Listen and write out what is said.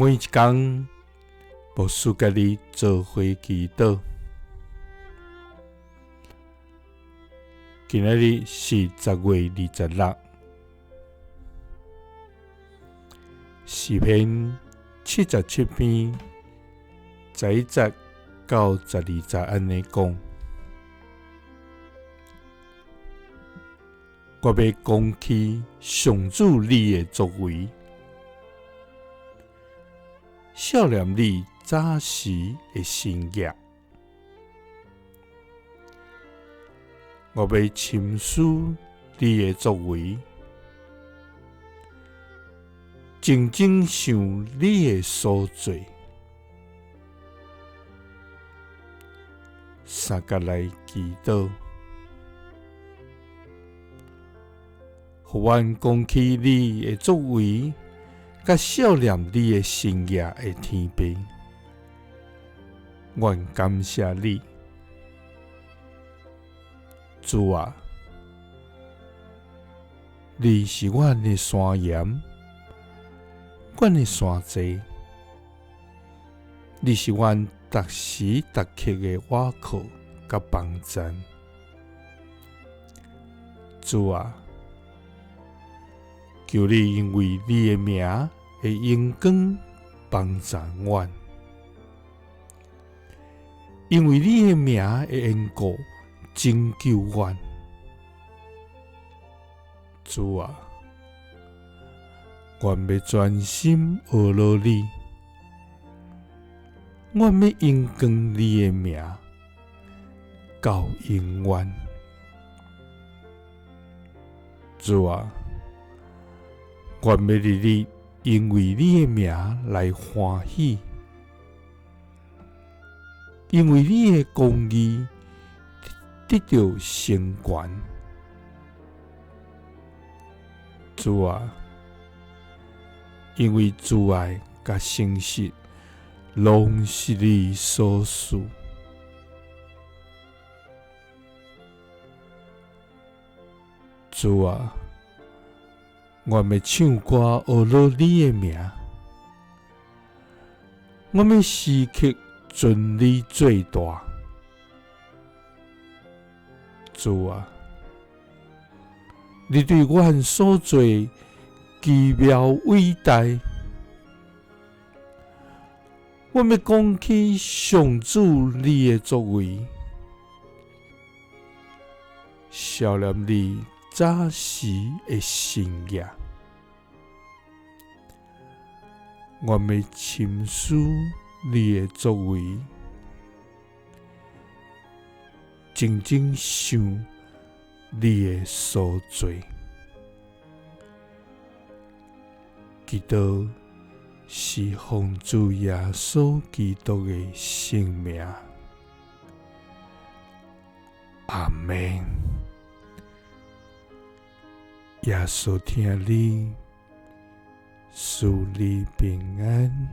每一工，牧師佮你做伙祈禱。今仔日是10月26，詩篇77篇11節到12節按呢講。我欲講起上主你的作為，數念你早時的神蹟。我欲深思你的作為，靜靜想你的所做，相佮來祈禱。予阮講起你的作為，佮數念你的神蹟的天父，阮感謝你，主啊，你是阮的山岩，阮的山寨，你是阮逐時逐刻的倚靠佮幫贊，主啊。求你因為你的名的榮光幫助阮，因為你的名的緣故拯救阮。主啊，阮欲專心學落你，阮欲榮光你的名到永遠。主啊，阮欲日日因為你的名來歡喜，因為你的公義得著成全。主啊，因為慈愛佮誠實攏是你所賜。主啊，阮欲唱歌呵咾你的名，阮欲時刻尊你做大。主啊，你對阮所做奇妙偉大，阮欲講起上主你的作為，數念你早時的神蹟，阮欲深思你的作為，靜靜想你的所做，祈禱是奉主耶穌基督的聖名，阿們。耶穌疼你，賜你平安。